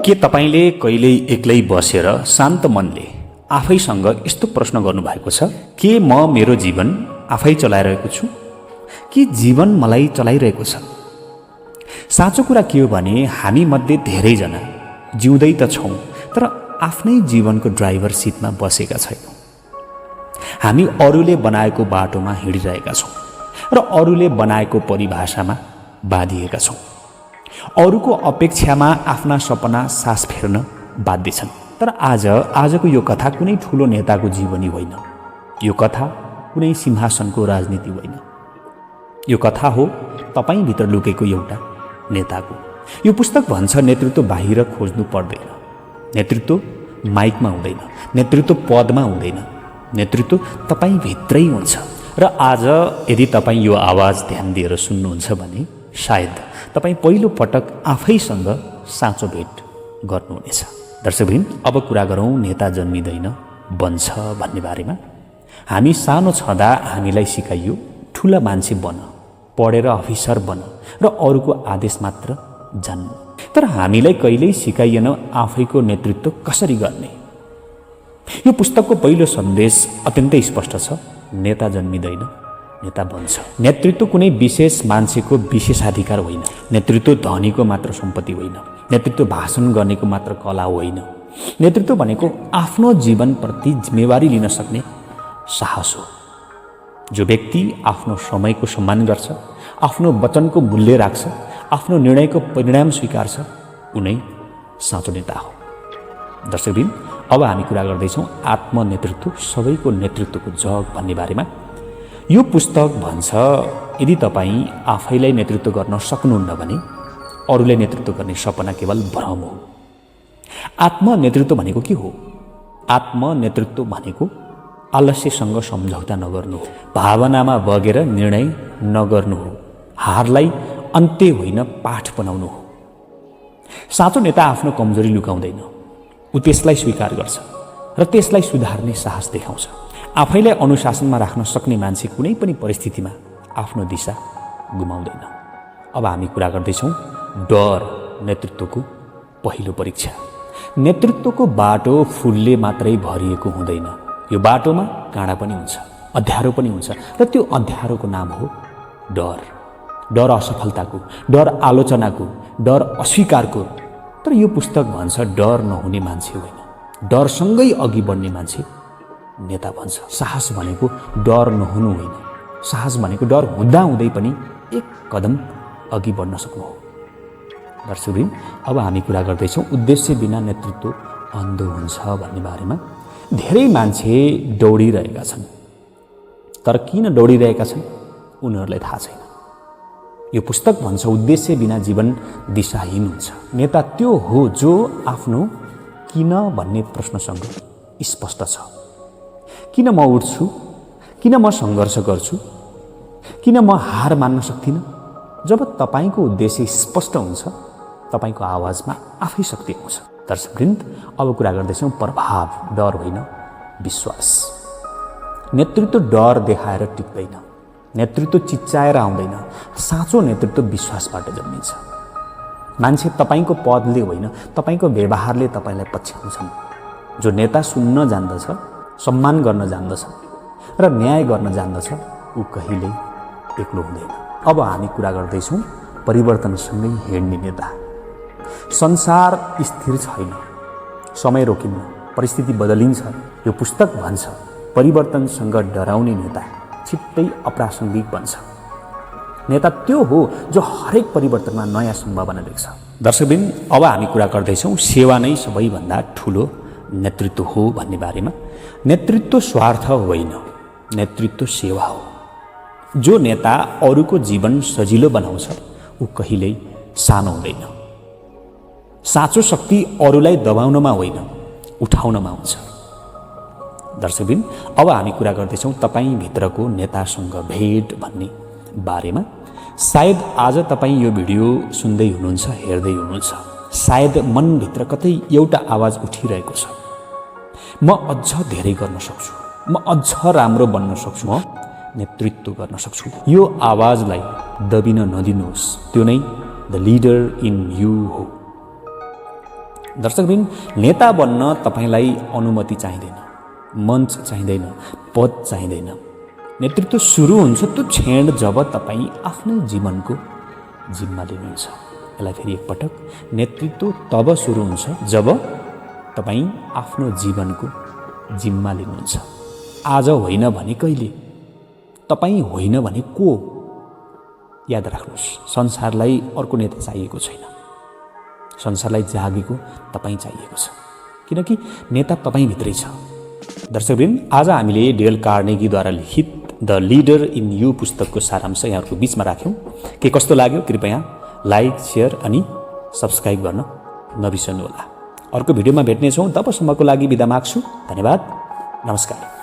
के तपाईले कहिल्यै एक्लै बसेर शान्त मनले आफैसँग यस्तो प्रश्न गर्नुभएको छ, के म मेरो जीवन आफै चलाइरहेको छु कि जीवन मलाई चलाइरहेको छ? साँचो कुरा के हो भने हामी मध्ये धेरैजना जिउँदै त छौँ तर आफ्नै जीवनको ड्राइभर सिटमा बसेका छैनौँ। हामी अरूले बनाएको बाटोमा हिँडिरहेका छौँ र अरूले बनाएको परिभाषामा बाँधिएका छौँ। अरूको अपेक्षामा आफ्ना सपना सास फेर्न बाध्य छन्। तर आजको यो कथा कुनै ठुलो नेताको जीवनी होइन। यो कथा कुनै सिंहासनको राजनीति होइन। यो कथा हो तपाईभित्र लुकेको एउटा नेताको। यो पुस्तक भन्छ नेतृत्व बाहिर खोज्नु पर्दैन। नेतृत्व माइकमा हुँदैन, नेतृत्व पदमा हुँदैन, नेतृत्व तपाईभित्रै हुन्छ। र आज यदि तपाईँ यो आवाज ध्यान दिएर सुन्नुहुन्छ भने सायद तपाईँ पहिलो पटक आफैसँग साँचो भेट गर्नुहुनेछ। दर्शकवृन्द, अब कुरा गरौँ नेता जन्मिँदैन बन्छ भन्ने बारेमा। हामी सानो छँदा हामीलाई सिकाइयो ठुला मान्छे बन, पढेर अफिसर बन र अरूको आदेश मात्र जान्नु। तर हामीलाई कहिल्यै सिकाइएन आफैको नेतृत्व कसरी गर्ने। यो पुस्तकको पहिलो सन्देश अत्यन्तै स्पष्ट छ, नेता जन्मिँदैन, नेता बन्छ। नेतृत्व कुनै विशेष मान्छेको विशेषाधिकार होइन। नेतृत्व धनीको मात्र सम्पत्ति होइन। नेतृत्व भाषण गर्नेको मात्र कला होइन। नेतृत्व भनेको आफ्नो जीवनप्रति जिम्मेवारी लिन सक्ने साहस हो। जो व्यक्ति आफ्नो समयको सम्मान गर्छ, आफ्नो वचनको मूल्य राख्छ, आफ्नो निर्णयको परिणाम स्वीकार्छ, उनै साँचो नेता हो। दर्शकवृन्द, अब हामी कुरा गर्दैछौँ आत्मनेतृत्व सबैको नेतृत्वको जग भन्ने बारेमा। यो पुस्तक भन्छ यदि तपाईँ आफैलाई नेतृत्व गर्न सक्नुहुन्न भने अरूलाई नेतृत्व गर्ने सपना केवल भ्रम हो। आत्मनेतृत्व भनेको के हो? आत्मनेतृत्व भनेको आलस्यसँग सम्झौता नगर्नु हो, भावनामा बगेर निर्णय नगर्नु हो, हारलाई अन्त्य होइन पाठ बनाउनु हो। साँचो नेता आफ्नो कमजोरी लुकाउँदैन, ऊ त्यसलाई स्वीकार गर्छ र त्यसलाई सुधार्ने साहस देखाउँछ। आफैलाई अनुशासनमा राख्न सक्ने मान्छे कुनै पनि परिस्थितिमा आफ्नो दिशा गुमाउँदैन। अब हामी कुरा गर्दैछौँ डर नेतृत्वको पहिलो परीक्षा। नेतृत्वको बाटो फुलले मात्रै भरिएको हुँदैन। यो बाटोमा काँडा पनि हुन्छ, अँध्यारो पनि हुन्छ र त्यो अँध्यारोको नाम हो डर। डर असफलताको, डर आलोचनाको, डर अस्वीकारको। तर यो पुस्तक भन्छ डर नहुने मान्छे होइन, डरसँगै अघि बढ्ने मान्छे नेता भन्छ। साहस भनेको डर नहुनु होइन, साहस भनेको डर हुँदाहुँदै पनि एक कदम अघि बढ्न सक्नु हो। दर्शकवृन्द, अब हामी कुरा गर्दैछौँ उद्देश्य बिना नेतृत्व अन्धो हुन्छ भन्ने बारेमा। धेरै मान्छे दौडिरहेका छन्, तर किन दौडिरहेका छन् उनीहरूलाई थाहा छैन। यो पुस्तक भन्छ उद्देश्य बिना जीवन दिशाहीन हुन्छ। नेता त्यो हो जो आफ्नो किन भन्ने प्रश्नसँग स्पष्ट छ। किन म उठ्छु? किन म सङ्घर्ष गर्छु? किन म हार मान्न सक्दिनँ? जब तपाईँको उद्देश्य स्पष्ट हुन्छ तपाईँको आवाजमा आफै शक्ति आउँछ। दर्शकवृन्द, अब कुरा गर्दैछौँ प्रभाव, डर होइन विश्वास। नेतृत्व डर देखाएर टिक्दैन, नेतृत्व चिच्चाएर आउँदैन। साँचो नेतृत्व विश्वासबाट जन्मिन्छ। मान्छे तपाईँको पदले होइन तपाईँको व्यवहारले तपाईँलाई पछ्याउँछन्। जो नेता सुन्न जान्दछ, सम्मान गर्न जान्दछ र न्याय गर्न जान्दछ, ऊ कहिल्यै एक्लो हुँदैन। अब हामी कुरा गर्दैछौँ परिवर्तनसँगै हिँड्ने नेता। संसार स्थिर छैन, समय रोकिन्न, परिस्थिति बदलिन्छ। यो पुस्तक भन्छ परिवर्तनसँग डराउने नेता छिट्टै अप्रासङ्गिक बन्छ। नेता त्यो हो जो हरेक परिवर्तनमा नयाँ सम्भावना देख्छ। दर्शकवृन्द, अब हामी कुरा गर्दैछौँ सेवा नै सबैभन्दा ठुलो नेतृत्व हो भन्ने बारेमा। नेतृत्व स्वार्थ होइन, नेतृत्व सेवा हो। जो नेता अरूको जीवन सजिलो बनाउँछ ऊ कहिल्यै सानो हुँदैन। साँचो शक्ति अरूलाई दबाउनमा होइन उठाउनमा हुन्छ। दर्शकवृन्द, अब हामी कुरा गर्दैछौँ तपाईँभित्रको नेतासँग भेट भन्ने बारेमा। सायद आज तपाईँ यो भिडियो सुन्दै हुनुहुन्छ, हेर्दै हुनुहुन्छ। सायद मनभित्र कतै एउटा आवाज उठिरहेको छ, म अझ धेरै गर्न सक्छु, म अझ राम्रो बन्न सक्छु, म नेतृत्व गर्न सक्छु। यो आवाजलाई दबिन नदिनुहोस्, त्यो नै द लिडर इन यू हो। दर्शकबिन, नेता बन्न तपाईँलाई अनुमति चाहिँदैन, मञ्च चाहिँदैन, पद चाहिँदैन। नेतृत्व सुरु हुन्छ त्यो क्षण जब तपाईँ आफ्नो जीवनको जिम्मा लिनुहुन्छ। यसलाई फेरि एकपटक, नेतृत्व तब सुरु हुन्छ जब तपाईँ आफ्नो जीवनको जिम्मा लिनुहुन्छ। आज होइन भने कहिले, तपाईँ होइन भने को? याद राख्नुहोस्, संसारलाई अर्को नेता चाहिएको छैन, संसारलाई जागेको तपाईँ चाहिएको छ, किनकि नेता तपाईँभित्रै छ। दर्शकवृन्द, आज हामीले डेल कार्नेगीद्वारा लिखित द लिडर इन यू पुस्तकको सारांश यहाँहरूको बिचमा राख्यौँ। के कस्तो लाग्यो कृपया लाइक, सेयर अनि सब्सक्राइब गर्न नबिर्सनुहोला। अर्को भिडियोमा भेट्नेछौँ, तबसम्मको लागि बिदा माग्छु। धन्यवाद, नमस्कार।